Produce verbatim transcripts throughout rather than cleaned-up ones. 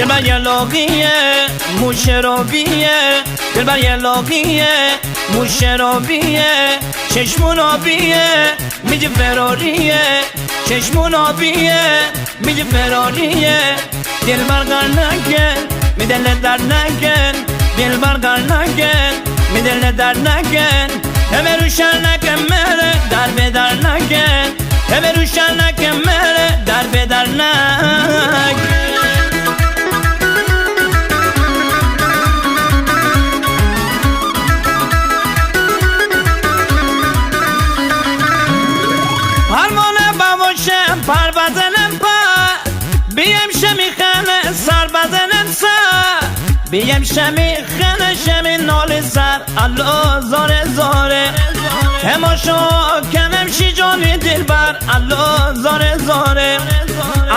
Dilber yelo ghie, muje ro bie. Dilber yelo ghie, muje ro bie. Çeşmuna bie, mi cifero rie. Çeşmuna bie, mi cifero rie. Dilber gar neken, mi dile dar neken. Dilber gar neken, mi dile dar neken. Hebe ruşen neken, mere darbedar neken. Hebe ruşen neken, mere darbedar neken. Parmone bavoşe, par bazenem par. Biem şemi xene, sar bazenem sar. Biem şemi xene, şemi noli sar. Allo zore zore. Temaşo kenem şi coni dilber. Allo zore zore.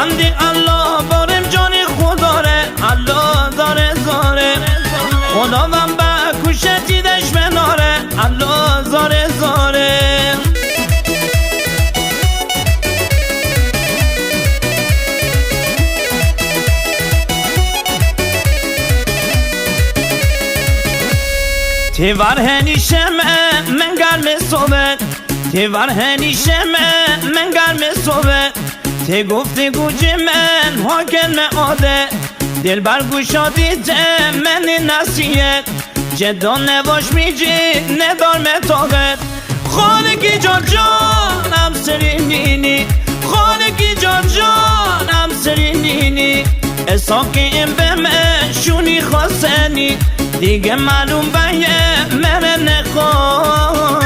Andi allo borem coni Xudo re. Allo zore zore. Xudo van ba kuşeti deşmeno re. Allo zore zore. Ti var henişeme, men gar me sobe. Ti var henişeme, men gar me sobe. Ti gufti guci men, hoken me ode. Dilber guşo dite, meni nasiyet. Cedo ne boş mici, ne dorme toget. Xoneki can can, am serinini. Xoneki can can, am serinini. Esaki em be me, şuni xoseni. Dige malum baye, mere ne xo.